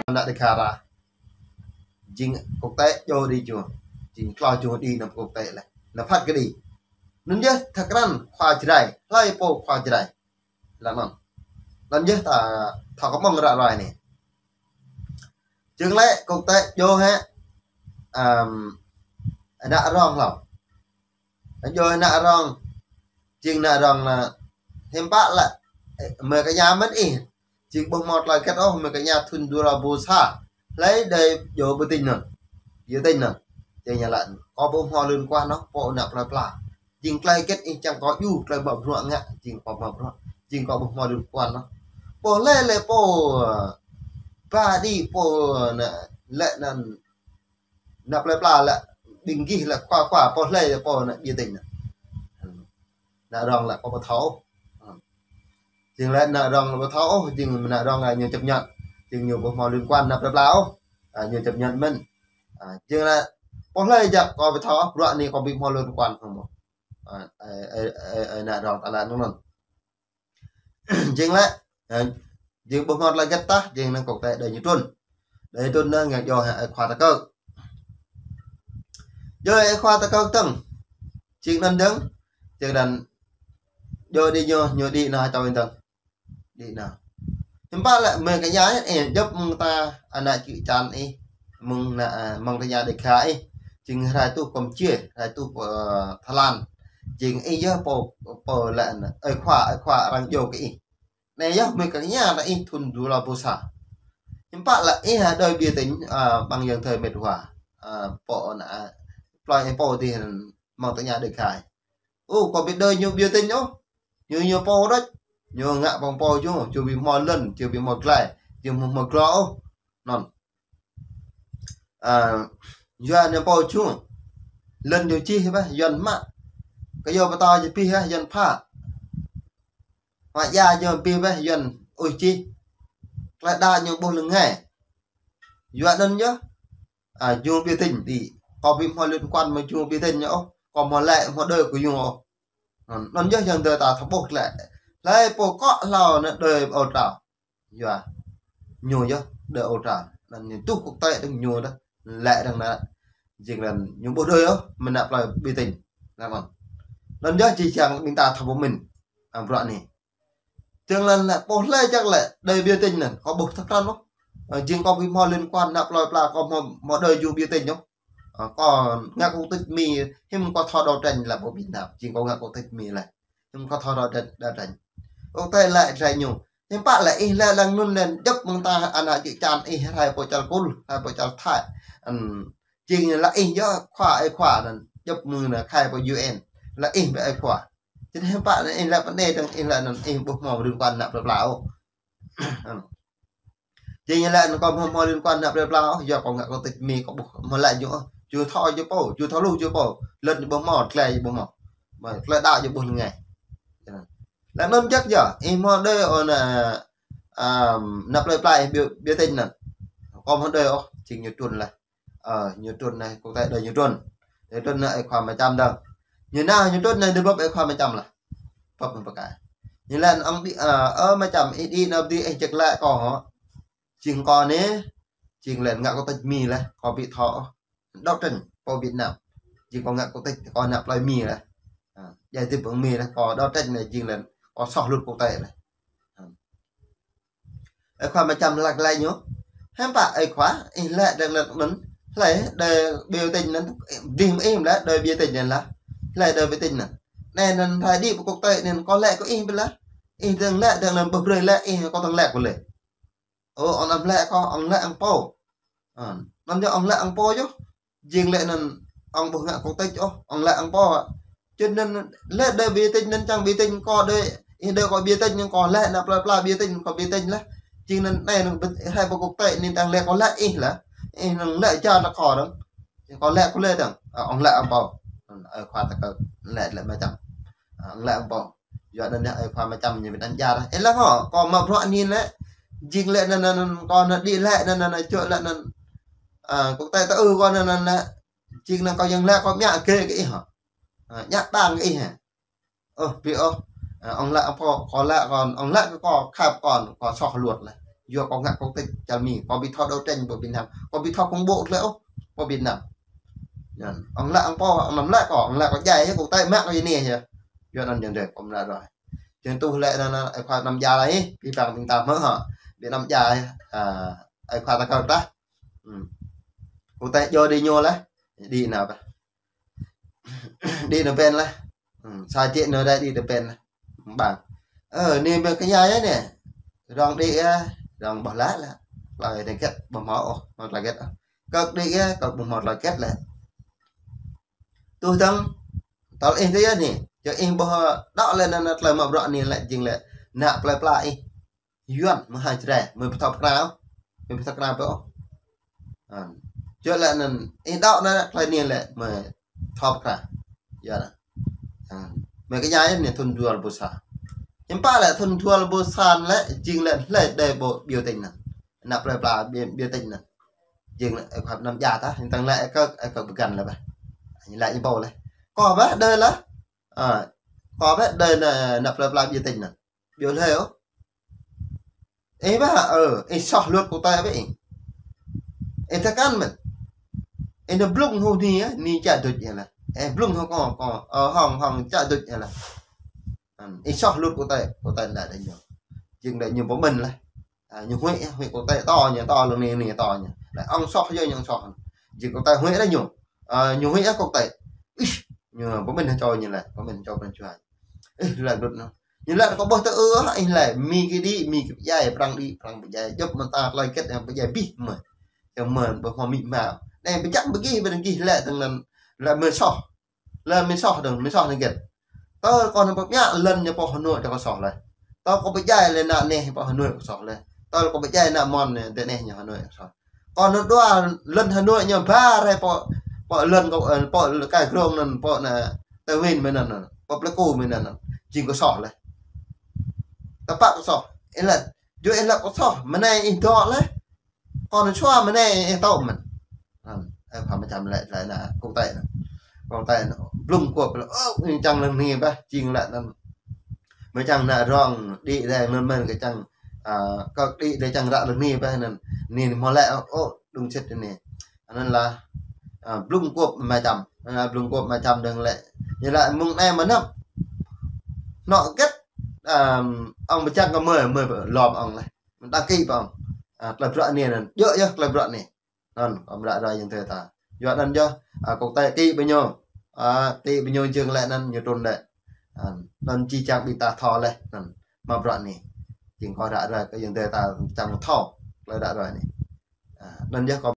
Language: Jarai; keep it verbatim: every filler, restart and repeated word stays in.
ană Dega ra. Jing quốc tế djru đĭ jing. Jing klâo jru đĭ anăm quốc tế lĕ. Anăm phat kơ đĭ. Anŭn yơh tơkrăn khua Jrai. Hlơi pô khua Jrai. Lăng anŭn. Anŭn yơh ta thâo kơ mơ̆ng ră ruai anai. Jing lĕ quốc tế djru hĕ. Ăm, ană rong hlâo. Djru ană rong. Jing ană rong anŭn hiư̆m pă lĕ. Mơi kơ ñu mơ̆n ih. Jing ƀu hmâo tơlơi hơget ôh, mơi kơ ñu thŭn dua rơbâo sa. Hlơi đơi djru ƀu tĭng anŭn. Ƀu tĭng anŭn. Jing ñu lăi. Kâo ƀu hmâo liên quan ôh, pô ană plơi pla. Jing tơlơi hơget ih čang kâo djru, tơlơi mă bruă ngă, jing kâo mă bruă. Jing kâo ƀu hmâo liên quan ôh. Pô hlơi lĕ pô, ba đĭ pô ană, lĕ anŭn ană plơi pla lĕ, ƀing gih lĕ khua khua, pô hlơi lĕ pô ană ƀu tĭng anŭn. Ană rong lĕ kâo ƀu thâo. Jing lĕ ană rong lĕ ƀu thâo, jing ană rong lĕ ñu chấp nhận. Jing ñu ƀu hmâo liên quan ană plơi pla ôh. A, ñu chấp nhận mơ̆n. A, jing lĕ pô hlơi jak kâo ƀu thâo, bruă anai kâo ƀu hmâo liên quan ôh. A, ơ, ơ, ơ, ơ, ană rong ta lăi anŭn. Jing lĕ, ơ, jing ƀu hmâo tơlơi hơget tah, jing anŭn quốc tế đơi ñu trŭn. Đơi trŭn anŭn ngă djru hĕ ơi khua ta kơ. Djru ơi khua ta kơ tơ̆ng. Jing anŭn dơ̆ng, jing anŭn djru đĭ ñu, ñu đĭ anŭn čô ih tơ̆ng. Đĭ anŭn. Hiư̆m pă lĕ mơi kơ ñu, ơ, djŏp mơ̆ng ta ană čư̆ čan ih, mơ̆ng ană, a, mơ̆ng tơña Dega ih. Jing rai tuh Campuchia, rai tuh, ơ, Thái Lan. Jing ih yơh pô, pô lĕ anŭn. Ơi khua, ơi khua arăng djru kơ ih. Anai yơh mơi kơ ñu ta ih thŭn dua rơbâo sa. Hiư̆m pă lĕ ih hă đơi ƀu tĭng, a, ƀăng yang thơi mĕt wa. A, pô ană, a, plơi ih pô dih mơ̆ng tơña Dega ih. Ô, kâo ƀu đơi ñu ƀu tĭng ôh. Ñu, ñu pô đôč. Ñu ngă pơ̆ng pô jru, jru ƀu hmâo lŏn, jru ƀu hmâo glai, jru ƀu hmâo glô ôh. Anŭn. A, yua ñu pô jru. Lŏn ñu čih ƀĕ, Yuan mă. Kơ yua pơtô ñu pih ƀĕ, Yuan pha. Hoa ya ñu pih ƀĕ, Yuan ui čih. Tơlơi đaŏ ñu ƀuh lưng ngai. Yua anŭn yơh. A, jru ƀu tĭng đĭ. Kâo ƀu hmâo liên quan mă jru ƀu tĭng ôh. Kâo hmâo lĕ, hmâo đơi kơ jru ôh. Anŭn, anŭn yơh yang đơi ta thâo ƀuh lĕ. Hlơi pô kŏ hlâo anŭn đơi ôh trao. Yua. Ñu yơh đơi ôh trao. Anŭn ñu tuh quốc tế dơ̆ng ñu đah. Lĕ dơ̆ng anŭn. Jing anŭn ñu ƀu đơi ôh, mơ̆ng ană plơi ƀu tĭng. Lăng anŭn. Anŭn yơh či čang ƀing ta thâo ƀuh mơ̆n. A, bruă anai. Jing lĕ lĕ, pô hlơi jak lĕ, đơi ƀu tĭng anŭn, kâo ƀuh tơkrăn ôh. Ơ, jing kâo ƀu hmâo liên quan ană plơi pla, kâo hmâo, hmâo đơi jru ƀu tĭng ôh. Ơ, kâo ngă quốc tịch Mi, hiư̆m kâo thâo đấu tranh lĕ pô Việt Nam, jing kâo ngă quốc tịch Mi lĕ. Hiư̆m kâo thâo đấu tranh, đấu tranh. Quốc tế lĕ, lĕ ñu. Hiư̆m pă lĕ ih lĕ lăng anŭn lĕ, djŏp mơ̆ng ta ană čư̆ čan ih, rai pô čar Kur, rai pô čar Thái. Ơ, jing lĕ ih yơh khua, ơi khua anŭn, djŏp mơ̆ng anŭn, khai pô U N. Lĕ ih ƀu ơi khua. Jing hiư̆m pă anŭn ih lĕ pơ anai dơ̆ng ih lĕ anŭn ih ƀu hmâo liên quan ană plơi pla ôh. Jing ñu lĕ anŭn kâo ƀu hmâo liên quan ană plơi pla ôh, yua kâo ngă quốc tịch Mi kâo ƀu hmâo lĕ jru ôh. Jru thâo jru pô, jru thâo hluh jru pô. Lŏn jru ƀu hmâo, glai jru ƀu hmâo. Mă, tơlơi đaŏ jru ƀuh lưng ngai. Lĕ anŭn jak yơh, ih hmâo đơi ôh ană, ăm, ană plơi pla ih ƀu, ƀu tĭng anŭn. Kâo hmâo đơi ôh, jing ñu trŭn lĕ. Ơ, ñu trŭn anai, quốc tế đơi ñu trŭn. Ñu trŭn anai ơi khua Ama Čăm dơ̆ng. Ñu nao ñu trŭn anai đơi bưp ơi khua Ama Čăm lah. Bưp mơ̆ng pơkai. Ñu lĕ ŏng đĭ, ơ, ơ, Ama Čăm, ih đĭ anai ƀu djơ̆ ih jak lĕ kâo hŏ. Jing kâo anai, jing lĕ ngă quốc tịch Mi lĕ, kâo ƀu thâo. Đấu tranh pô Việt Nam. Jing kâo ngă quốc tịch, kâo ană plơi Mi lĕ. A, djai tui pơ̆ng Mi lĕ, kâo đấu tranh anai jing lĕ, kâo soh luật quốc tế lĕ. A. Ơi khua Ama Čăm lăi glaĭ ñu. Hiư̆m pă ơi khua, ih lĕ dơ̆ng lĕ anŭn. Hlơi đơi ƀu tĭng anŭn, dih mơ̆ ih lĕ đơi ƀu tĭng anŭn lah. Hlơi đơi ƀu tĭng anŭn. Anai anŭn rai đĭ pơ quốc tế anŭn kâo lĕ kơ ih ƀu lah. Ih dơ̆ng lĕ dơ̆ng anŭn ƀu brơi lĕ ih kâo dơ̆ng lĕ kơ lĕ. Ô, ŏng anăm lĕ kâo, ŏng lĕ ŏng pô. Ơ, anŭn yơh ŏng lĕ ŏng pô yơh. Jing lĕ anŭn ŏng ƀu ngă quốc tịch ôh, ŏng lĕ ŏng pô. Jing anŭn lĕ đơi ƀu tĭng anŭn čang ƀu tĭng kâo đơi, ih đơi kâo ƀu tĭng anŭn kâo lĕ ană plơi pla ƀu tĭng kâo ƀu tĭng lah. Jing anŭn anai anŭn ƀu rai pơ quốc tế anŭn dơ̆ng lĕ kâo lĕ ih lah. Ih anŭn lĕ ja ană kâo dơ̆ng. Jing kâo lĕ kơ lĕ dơ̆ng. Ơ, ŏng lĕ ŏng pô. Ơ, khua ta kơ lĕ lĕ Ama Čăm. Ơ, ŏng lĕ ŏng pô. Yua anŭn yơh ơi khua Ama Čăm ñu ƀu djơ̆. Ih lăng hŏ, kâo mă bruă anai lĕ. Jing lĕ anŭn anŭn anŭn kâo anŭn đĭ lĕ anŭn anŭn anŭn čuh lĕ anŭn. A, quốc tế ta ư kâo anŭn anŭn lĕ. Jing anŭn kâo yang lĕ kâo mă gê kơ ih hŏ. A, ñă ƀang kơ ih hă. Ơ, ƀu ôh. A, ŏng lĕ ŏng pô, kâo lĕ kâo, ŏng lĕ kâo khăp kâo, kâo soh luật lĕ. Yua kâo ngă quốc tịch čar Mi, kâo ƀu thâo đấu tranh pơ Việt Nam, kâo ƀu thâo khủng bố tơlơi ôh pơ Việt Nam. Anŭn, ong lăi ong pô, ong năm lăi kâo, ong lăi kâo djai yơh, quốc tịch mă kâo yơh anai yơh. Yua anŭn jing dêh, kâo mơ̆ lăi ră ruai. Jing tuh lĕ anŭn, anŭn, ơi khua năm djai laih, ih, ƀing ƀing ta hmư̆ hă. Việt Nam djai, a, ơi khua ta kơ̆ tah. Hmm. Quốc tịch djơ̆ đĭ ñu laih. Đĭ nao ƀă. Đĭ nao ƀĕn laih. Hmm, sa čĕ nao rai đĭ nao ƀĕn laih. Ƀang. Ơ, anai mơ̆ kơ yai yơh anai. Rong đĭ yơh, rong ƀuh laih laih. Tơlơi anai kĕt, ƀu hmâo ôh, hmâo tơlơi kĕt ôh. Kơ̆ đĭ yơh, kơ̆ ƀu hmâo tơlơi kĕt laih. Tuh dơ̆ng, tơl ih tui yơh anai. Čơ ih ƀuh đŏk lĕ anŭn, anŭn tơlơi mă bruă anai lĕ jing lĕ ană plơi pla ih. Yuan mơ̆ ha Jrai, mơ̆ ƀu thâo pơkra ôh. Mơ̆ ƀu thâo pơkra ôh. Anŭn. Čơ lĕ anŭn, ih đŏk anŭn tơlơi anai lĕ mơ̆ thâo pơkra. Yua anŭn. Anŭn. Mơ̆ kơ yai anai thŭn dua rơbâo sa. Hiư̆m pă lĕ thŭn dua rơbâo sa lĕ, jing lĕ hlơi đơi ƀu biểu tình anŭn. Ană plơi pla biểu, biểu tình anŭn. Jing lĕ, ơ, khăp năm djai tah, hiư̆m tơ̆ng lĕ, ơ, kơ, ơ, kơ pơgăn lĕ ƀă. Lĕ ih ƀuh lĕ. Kâo ƀă đơi laih. A, kâo ƀă đơi ană, ană plơi pla biểu tình anŭn. Biểu hlơi ôh. Ih ƀă, ơ, ih soh luật quốc tế ƀă ih. Ih tơkan mơ̆n. Ih nao blung hŏng anai, anai čă đôč yơh laih. Ih blung hŏng kâo, kâo, ơ, hŏng, hŏng čă đôč yơh laih. Ih soh luật quốc tế, quốc tế lĕ đơi ñu. Jing đơi ñu pơmĭn laih. A, ñu huĭ, huĭ quốc tế to ñu, to lŏng anai, anai to ñu. Lĕ ong soh yơh ñu ong soh. Jing quốc tế huĭ đơi ñu. A, ñu huĭ quốc tế. Ih, ñu pơmĭn hơčô ñu lĕ, pơmĭn hơčô pơmĭn čuai. Ih, lĕ đut anŭn. Ñu lĕ kâo ƀuh tơ ư, ih lĕ, Mi kơ đĭ, Mi kơ pơdjai, Prăng đĭ, Prăng pơdjai. Djŏp mơta tơlơi kĕt anŭn pơdjai abih mơ̆n. Čang mơ̆n ƀu hmâo mĭ ma. Anai pơčăng pơgih, pơgih lĕ tơ̆ng anŭn, lĕ mơ̆ soh. Lĕ mơ̆ soh dơ̆ng, mơ̆ soh anŭn kĕt. Tơl kâo anŭn pơmĭn lŏn ñu pơ Hà Nội kâo soh laih. Tơl kâo pơdjai lĕ ană anai pơ Hà Nội kâo soh laih. Tơl kâo pơdjai ană Mon anai, tơ anai ñu Hà Nội kâo soh. Kâo anŭn dua lŏn Hà Nội ñu ba rai pơ, pơ lŏn kâo, ơ, pơ kai krông anŭn, pơ anŭn Tây Nguyên mơ̆n anŭn, pơ Pleiku mơ̆n anŭn. Jing kâo soh laih. Tơpă kâo soh. Ih lĕ, yua ih lĕ kâo soh, mơ̆ng anai ih dŏ laih. Kâo anŭn sua mơ̆ng anai ih tŏ mơ̆n. Anŭn, ơ, khua mơčăm lĕ, lĕ ană quốc tế anŭn. Quốc tế anŭn, blung kuôp lĕ, ơ, čang lŏng anai ƀă, jing lĕ anŭn. Mơ̆ čang ană rong, đĭ đai mơ̆n mơ̆n kơ čang, a, kơ đĭ đai čang ră lŏng anai ƀă anŭn. Anai hmâo lĕ, ơ, đung sĭt anai. Anŭn lah, a, blung kuôp mơčăm. Anŭn lah blung kuôp mơčăm dơ̆ng lĕ. Ñu lĕ mơ̆ng anai mơ̆n anŭn. Anŏ kĕt, a, ong pơčăng kơ mơi, mơi lŏm ong laih. Đăng ký pơ ong. A, tơlơi bruă anai anŭn. Djơ̆ yơh tơlơi bruă anai. Anŭn, kâo mơ̆ ră ruai jing tơ ta. Yua anŭn yơh, a, quốc tế ký ƀơi ñu. A, ký ƀơi ñu jing lĕ anŭn ñu trŭn lĕ. Anŭn, anŭn či čang ƀing ta thâo laih. Anŭn, mă bruă anai. Jing kâo ră ruai kơ jing tơ ta čang thâo. Tơlơi ră ruai anai. A, anŭn yơh kâo